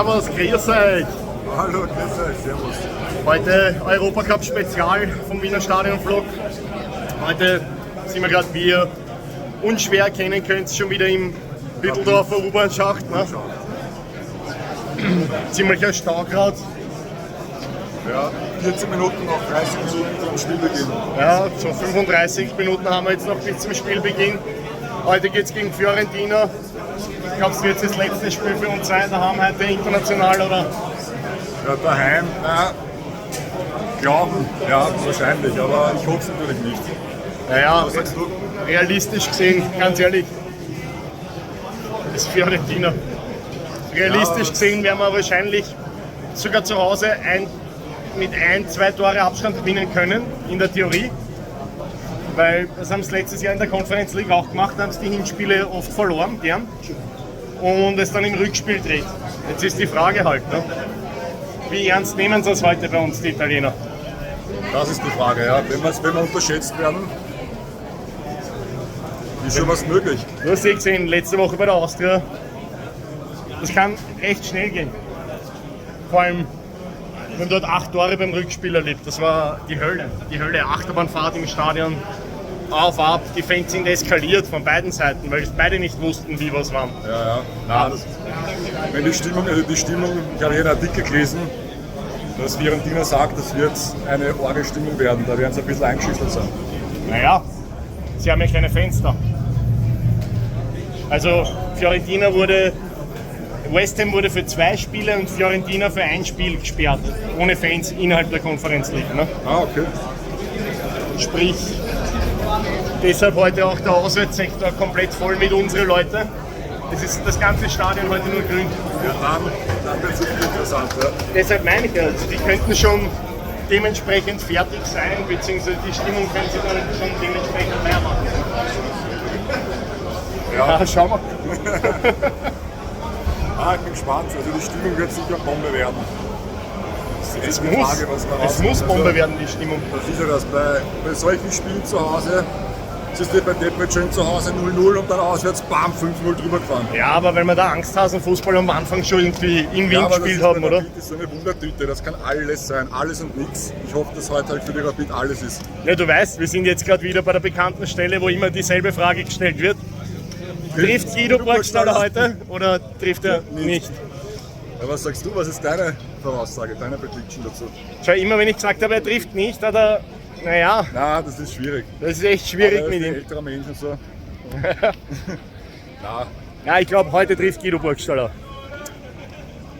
Servus, grüß euch. Hallo, grüß euch, servus. Heute Europacup Spezial vom Wiener Stadion Vlog. Heute sind wir gerade, wie ihr unschwer erkennen könnt, schon wieder im Hütteldorfer U-Bahn-Schacht. Ne? Ziemlicher Stau gerade. Ja, 14 Minuten noch 30 Minuten zum Spielbeginn. Ja, so 35 Minuten haben wir jetzt noch bis zum Spielbeginn. Heute geht es gegen Fiorentina. Glaubst du, wird das letzte Spiel für uns sein daheim heute international, oder? Ja, daheim, na, glauben, ja, wahrscheinlich, aber ich hoffe es natürlich nicht. Naja, Was sagst du? Realistisch gesehen, ganz ehrlich, das ist Fiorentina. Realistisch Ja, gesehen werden wir wahrscheinlich sogar zu Hause mit ein, zwei Tore Abstand gewinnen können, in der Theorie. Weil das haben sie letztes Jahr in der Conference League auch gemacht, haben sie die Hinspiele oft verloren, gern. Und es dann im Rückspiel dreht. Jetzt ist die Frage halt, ne? Wie ernst nehmen sie das heute bei uns, die Italiener? Das ist die Frage, ja. Wenn wir unterschätzt werden, ist schon was möglich. Du hast eh gesehen, letzte Woche bei der Austria, das kann recht schnell gehen. Vor allem, wir haben dort 8 Tore beim Rückspiel erlebt. Das war die Hölle. Die Hölle, Achterbahnfahrt im Stadion, auf, ab. Die Fans sind eskaliert von beiden Seiten, weil beide nicht wussten, wie was war. Ja, ja. Nein, das, wenn die Stimmung, also die Stimmung, ich habe hier einen Artikel gelesen, dass Fiorentina sagt, das wird eine arge Stimmung werden, da werden sie ein bisschen eingeschüchtert sein. Naja, sie haben ja keine Fenster. Also Fiorentina wurde, West Ham wurde für 2 Spiele und Fiorentina für 1 Spiel gesperrt, ohne Fans innerhalb der Conference League. Ne? Ah, okay. Sprich, deshalb heute auch der Auswärtssektor komplett voll mit unseren Leuten. Es ist das ganze Stadion heute nur grün. Ja, dann wird es wirklich interessant. Ja. Deshalb meine ich ja, also die könnten schon dementsprechend fertig sein, beziehungsweise die Stimmung können sie dann schon dementsprechend mehr machen. Ja. Ja, schauen wir. Ah, ich bin gespannt. Also die Stimmung wird sicher Bombe werden. Das ist Es die Frage, was da rauskommt. muss Bombe Also, werden, die Stimmung. Das ist ja das. Bei solchen Spielen zu Hause, es ist ja bei Debrecen zu Hause 0-0 und dann auswärts, bam, 5-0 drüber gefahren. Ja, aber weil wir da Angsthasen-Fußball am Anfang schon irgendwie im Wind Ja, aber das gespielt ist haben, bei oder? Rapid ist so eine Wundertüte, das kann alles sein, alles und nichts. Ich hoffe, dass heute halt für die Rapid alles ist. Ja, du weißt, wir sind jetzt gerade wieder bei der bekannten Stelle, wo immer dieselbe Frage gestellt wird. Trifft Guido Burgstaller heute oder trifft er Nicht. nicht? Ja, was sagst du, was ist deine Voraussage, deine Prediction dazu? Schau, immer wenn ich gesagt habe, er trifft nicht, hat er, naja, Na, das ist schwierig. das ist echt schwierig Aber er mit ist ein ihm. älterer Mensch und so. Na, Ja, ich glaube, heute trifft Guido Burgstaller.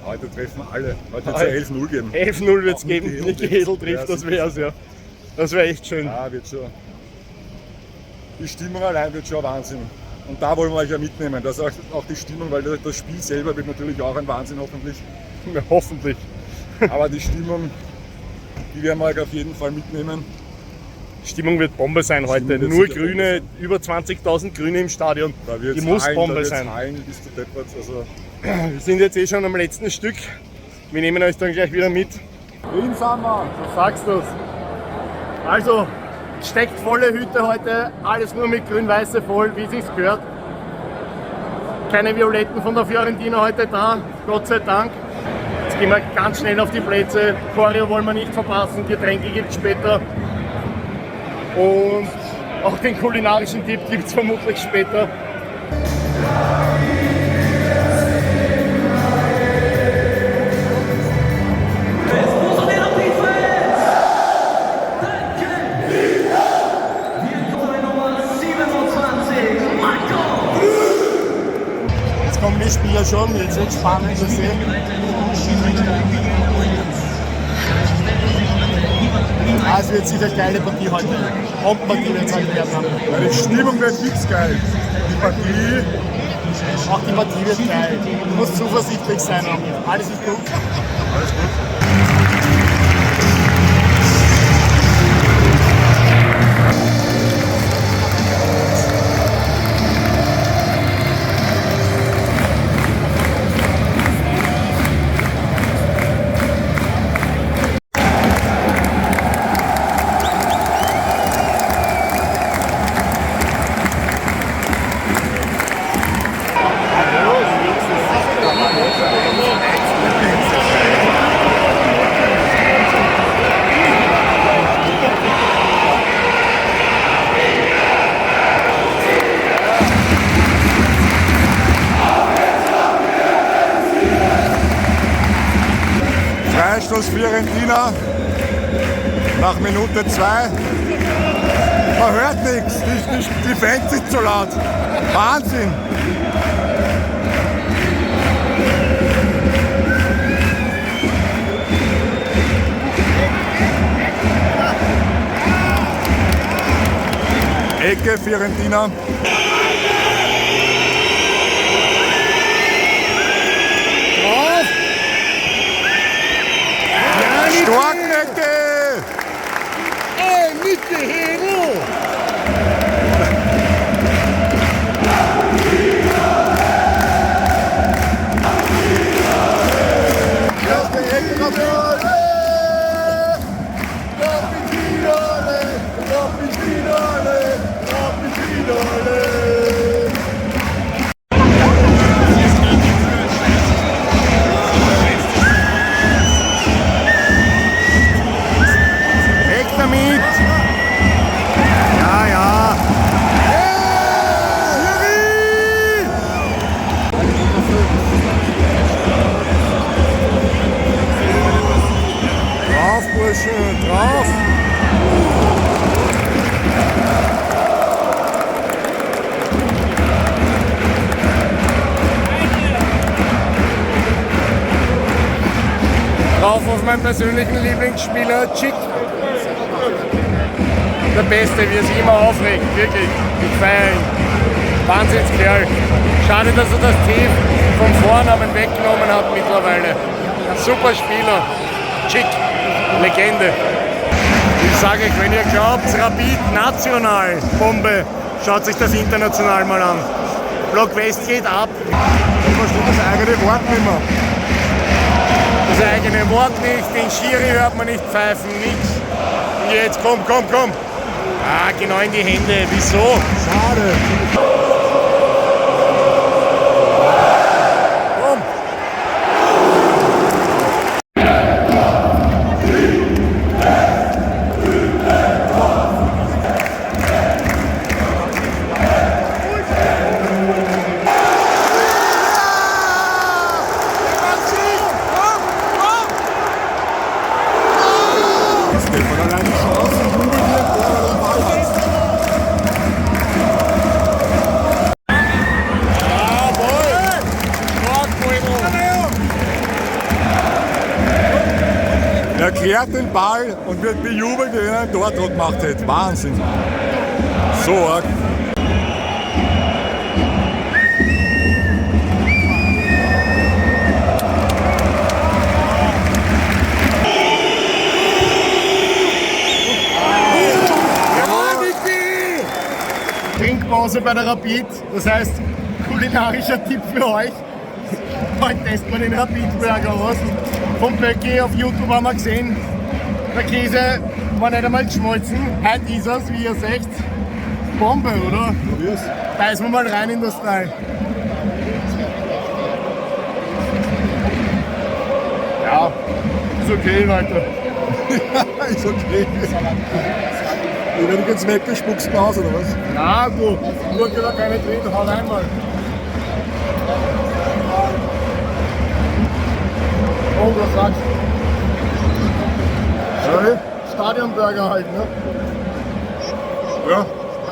heute treffen alle. Heute wird es ja 11-0 geben. 11-0 wird's Auch geben. Niki Niki Hedl Hedl trifft, Ja, das sicher. wär's ja. Das wär echt schön. Ja, wird schon. Die Stimmung allein wird schon Wahnsinn. Und da wollen wir euch ja mitnehmen. Das ist auch die Stimmung, weil das Spiel selber wird natürlich auch ein Wahnsinn, hoffentlich. Ja, hoffentlich. Aber die Stimmung, die werden wir euch auf jeden Fall mitnehmen. Stimmung wird Bombe sein heute. Stimmung wird Nur sicher Grüne, Bombe über 20.000 Grüne im Stadion. Da wird's Die muss Hallen, Bombe da wird's sein. Hallen bis zu deppert. Also Wir sind jetzt eh schon am letzten Stück. Wir nehmen euch dann gleich wieder mit. Grün sind wir. So sagst du's. Also, steckt volle Hütte heute, alles nur mit grün-weiße voll, wie sich's gehört. Keine Violetten von der Fiorentina heute da, Gott sei Dank. Jetzt gehen wir ganz schnell auf die Plätze. Choreo wollen wir nicht verpassen, Getränke gibt's später. Und auch den kulinarischen Tipp gibt's vermutlich später. Jetzt kommen die Spieler schon, jetzt wird spannend zu sehen. Ah, es wird sicher eine geile Partie heute. Bombenpartie wird es heute werden. Ja, die Stimmung wird fix geil. Die Partie. Auch die Partie wird geil. Du musst zuversichtlich sein. Alles ist gut. Alles gut. Fiorentina nach Minute 2. Man hört nichts, die Fans sind zu laut. Wahnsinn! Ecke Fiorentina. Drauf! Starke Ecke! Ey, Mitte, Hero! Erste Ecke noch. Weg damit! Ja, ja! Schiri! Drauf, Bursche, drauf! Drauf auf meinen persönlichen Lieblingsspieler, Chick. Der Beste, wie er sich immer aufregt, wirklich. Ich feiere ihn. Wahnsinnskerl. Schade, dass er das T vom Vornamen weggenommen hat mittlerweile. Super Spieler. Chick. Legende. Ich sage euch, wenn ihr glaubt, Rapid national, Bombe, schaut sich das international mal an. Block West geht ab. Ich verstehe das eigene Wort nicht mehr. Das eigene Wort nicht, den Schiri hört man nicht pfeifen, nix. Und jetzt komm, komm, komm. Ah, genau in die Hände. Wieso? Schade. Komm. Stefan allein die Chance, jubelt hier ein Tor, weil er den Ball hat. Jawohl! Stark, Beutel. Er klärt den Ball und wird bejubelt, wie er ein Tor gemacht hätte. Wahnsinn. So arg. Trinkpause bei der Rapid, das heißt kulinarischer Tipp für euch. Heute testen wir den Rapid Burger aus. Vom Böcki auf YouTube haben wir gesehen, der Käse war nicht einmal geschmolzen. Heute ist er's, wie ihr seht. Bombe, oder? Probier's. Beißen wir mal rein in das Teil. Ja, ist okay, Leute. Ist okay. Ich werde jetzt weggespuckst aus, oder was? Na du, Gurke da keine drin, hau rein mal. Oh, was sagst du? Sorry? Stadionburger halt, ne? Ja.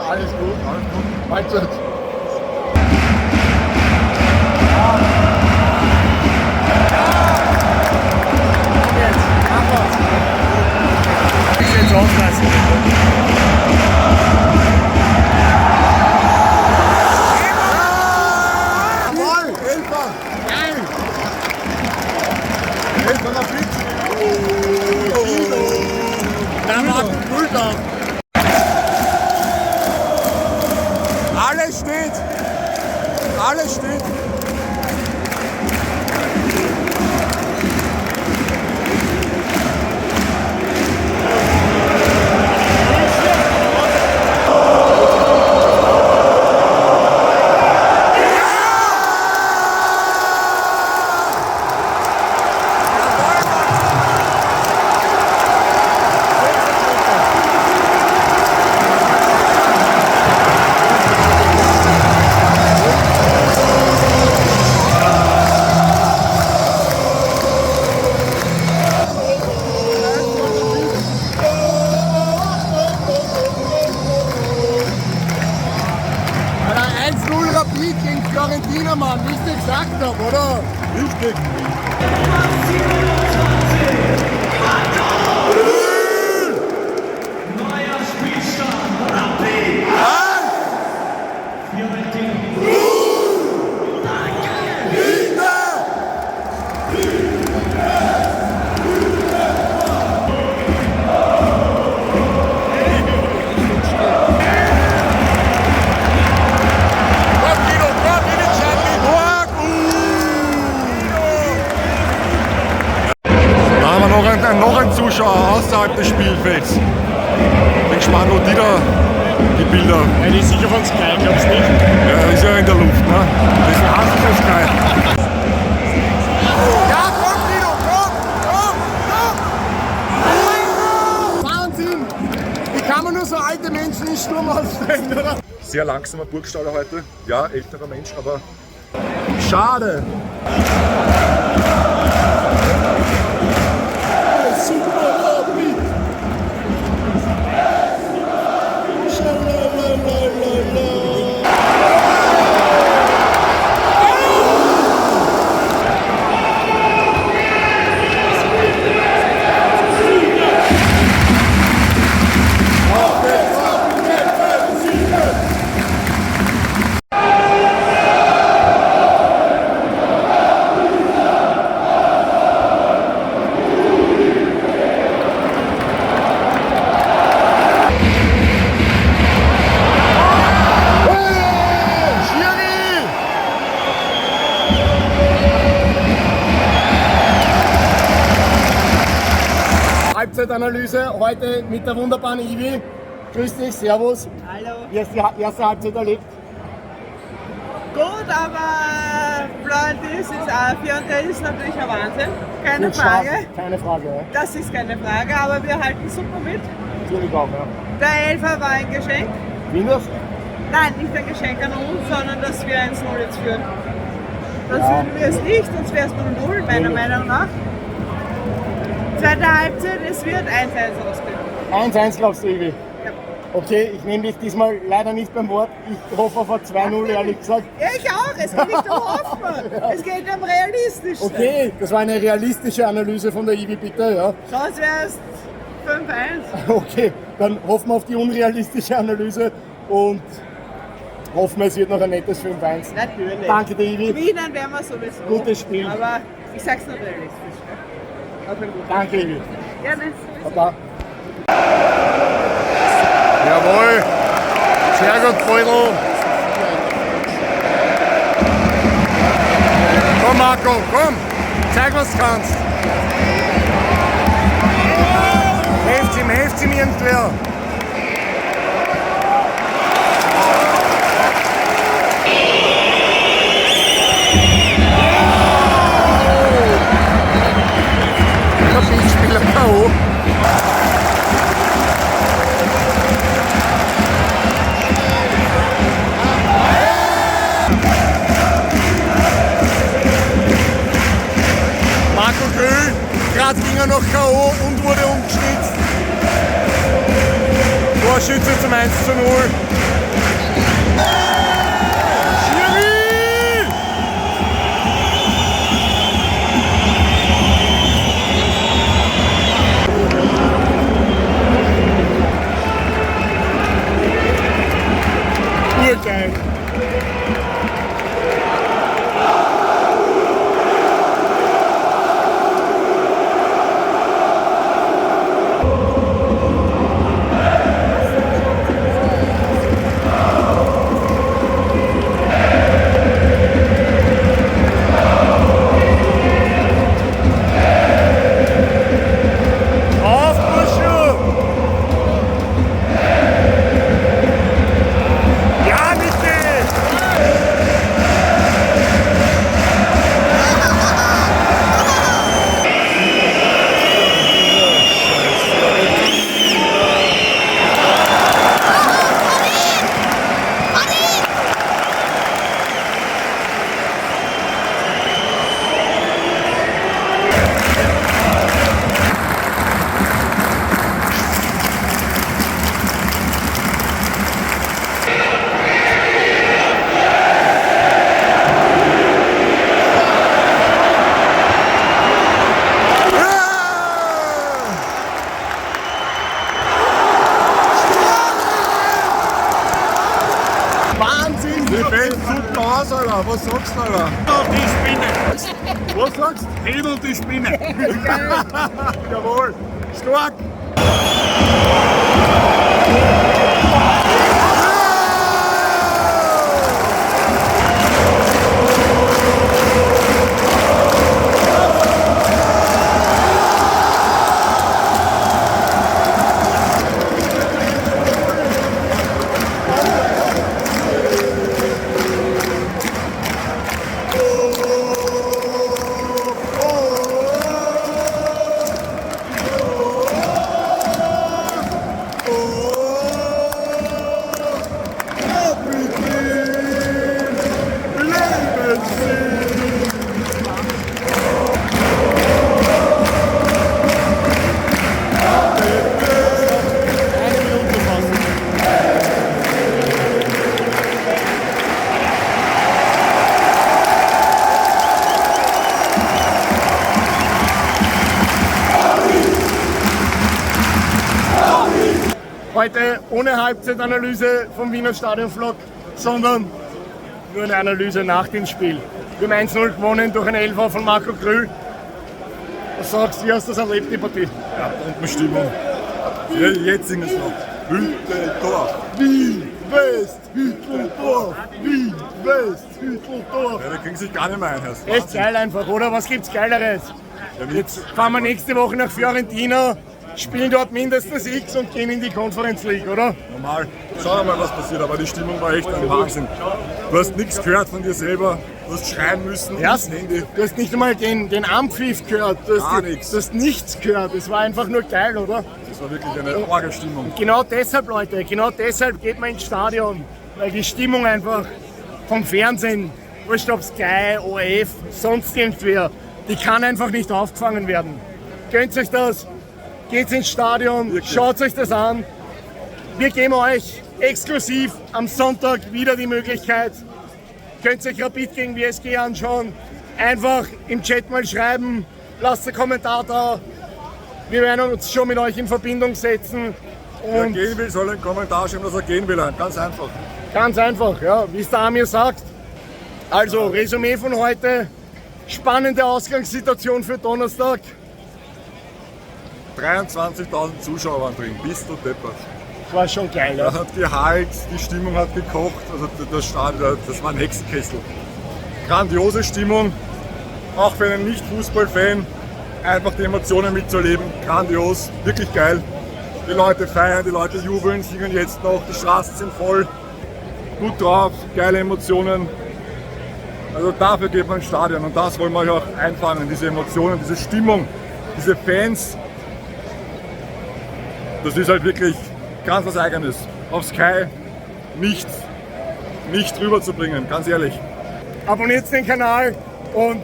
Alles gut, alles gut. Mahlzeit. Jetzt, mach was. Ich jetzt aufreißen. Jawohl! Elfer! Geil! Elfer Rapid! Da war Kult auf. Alles steht! Alles steht! Rapid gegen Fiorentina, Mann, wie ich dir gesagt habe, oder? Richtig. Neuer Spielstand, Rapid! Fiorentina. Komm, Guido, komm, in den Schatten. Da haben wir noch einen Zuschauer außerhalb des Spielfelds. Bin gespannt, wo die da die Bilder. Ja, die ist sicher von Sky, glaubst du nicht? Ja, ist ja in der Luft, ne? Das ist von Sky. Ja, komm, Guido, komm, komm, komm! Wahnsinn! Wie kann man nur so alte Menschen in Sturm aufstellen, oder? Sehr langsamer Burgstaller heute. Ja, älterer Mensch, aber schade. Super Rapid! Schalalalala. Schiri! Halbzeitanalyse heute mit der wunderbaren Ivi. Grüß dich, Servus. Hallo. Wie hast du die erste Halbzeit erlebt? Gut, aber Florentin ist auch, Fiorentina ist natürlich ein Wahnsinn. Keine Gut stark, Frage. Keine Frage, ja. Das ist keine Frage, aber wir halten super mit. Natürlich auch, ja. Der Elfer war ein Geschenk. Findest? Nein, nicht ein Geschenk an uns, sondern dass wir 1-0 jetzt führen. Sonst Ja. würden wir es nicht, sonst wäre es 0-0, meiner Nee. Meinung nach. Zweite Halbzeit, es wird 1-1 ausgehen. 1-1 glaubst du, Ivi? Ja. Okay, ich nehme dich diesmal leider nicht beim Wort. Ich hoffe auf ein 2-0, ehrlich gesagt. Ja, ich auch. Es geht nicht um Hoffen. Es geht um realistisch. Okay, das war eine realistische Analyse von der Ivi, bitte, ja. Sonst wäre es 5-1. Okay, dann hoffen wir auf die unrealistische Analyse und hoffen wir, es wird noch ein nettes 5-1. Natürlich. Danke dir, Ivi. Gewinnen werden wir sowieso. Gutes Spiel. Aber ich sag's nur realistisch. Gell? Auf ein gutes. Danke, Ivi. Gerne. Baba. Jawohl. Sehr gut, Feudel. Komm, Marco, komm. Zeig, was du kannst. Helft ihm irgendwer. Rapid-Spieler K.O. Marco Grüll, gerade ging er noch K.O. und wurde umgeschnitzt. Torschütze zum 1:0. Schiri! Urgeil. Auf, Bursche! Ja, Niki! Fällt super aus, Alter. Was sagst du, Alter? Die Spinne. Was sagst du? Hedel die Spinne. Jawohl. Stark. Eine Minute fast. Heute ohne Halbzeitanalyse vom Wiener Stadionvlog, sondern nur eine Analyse nach dem Spiel. Wir haben 1-0 gewonnen durch einen Elfer von Marco Grüll. Was sagst du, wie hast du das erlebt, die Partie? Ja, Bombenstimmung. Ja, jetzt singen sie noch. Hütteldorf. Wien, West, Hütteldorf. Wien, West, Hütteldorf. Ja, da kriegen sie sich gar nicht mehr ein. Herr. Echt geil einfach, oder? Was gibt's Geileres? Ja, nix. Jetzt fahren wir nächste Woche nach Fiorentina, spielen dort mindestens X und gehen in die Conference League, oder? Normal. Schauen wir mal, was passiert. Aber die Stimmung war echt ein Wahnsinn. Du hast nichts gehört von dir selber. Du hast schreien müssen. Ja. ins Handy. Du hast nicht einmal den Anpfiff gehört. Du hast, Gar nichts. Du hast nichts gehört. Es war einfach nur geil, oder? Das war wirklich eine Orgelstimmung. Genau deshalb, Leute, genau deshalb geht man ins Stadion. Weil die Stimmung einfach vom Fernsehen, wurscht ob Sky, ORF, sonst irgendwer, die kann einfach nicht aufgefangen werden. Gönnt euch das, geht ins Stadion, Wirklich. schaut euch das an. Wir geben euch exklusiv am Sonntag wieder die Möglichkeit, könnt euch Rapid gegen WSG anschauen. Einfach im Chat mal schreiben, lasst einen Kommentar da. Wir werden uns schon mit euch in Verbindung setzen. Wer Und gehen will, soll einen Kommentar schreiben, dass er gehen will. Ganz einfach. ganz einfach, ja, wie es der Amir sagt. Also, Resümee von heute. Spannende Ausgangssituation für Donnerstag. 23.000 Zuschauer waren drin. Bist du deppert. Das war schon geil, ja. Das hat gehalt, die Stimmung hat gekocht, also das Stadion, das war ein Hexenkessel. Grandiose Stimmung, auch für einen Nicht-Fußball-Fan, einfach die Emotionen mitzuleben, grandios, wirklich geil. Die Leute feiern, die Leute jubeln, singen jetzt noch, die Straßen sind voll, gut drauf, geile Emotionen. Also dafür geht man ins Stadion und das wollen wir euch auch einfangen, diese Emotionen, diese Stimmung, diese Fans. Das ist halt wirklich ganz was Eigenes. Auf Sky nicht rüberzubringen, ganz ehrlich. Abonniert den Kanal und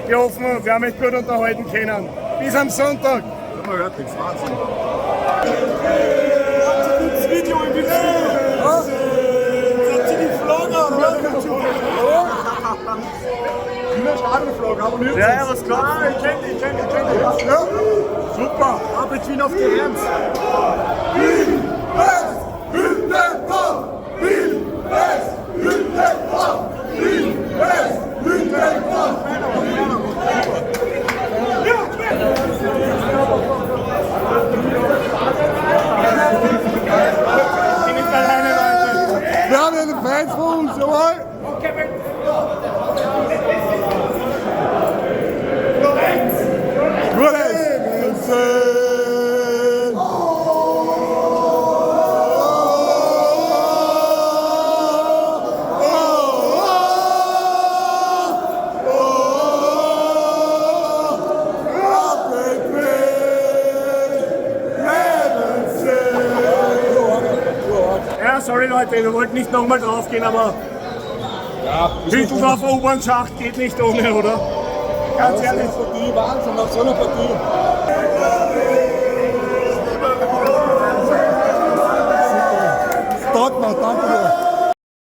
wir hoffen, wir haben euch gut unterhalten können. Bis am Sonntag. Man hört nichts, Wahnsinn. Wiener Stadionvlog, abonniert Ja, ja, was glaubst du? Ich kenn dich, ich kenn dich, ich kenn dich. Ja. Super, ab jetzt Wien auf die Ernst. Wien, West, Hütteldorf! Wien, West, Hütteldorf! Wien, West, Hütteldorf! Ich bin nicht alleine, Leute. Wir haben ja den Fans von uns, jawohl! Nur rechts! Ja, sorry Leute, wir wollten nicht nochmal draufgehen, aber Hütteldorfer U-Bahn-Schacht geht nicht ohne, oder? Ganz ehrlich. Partie, Wahnsinn, nach so einer Partie.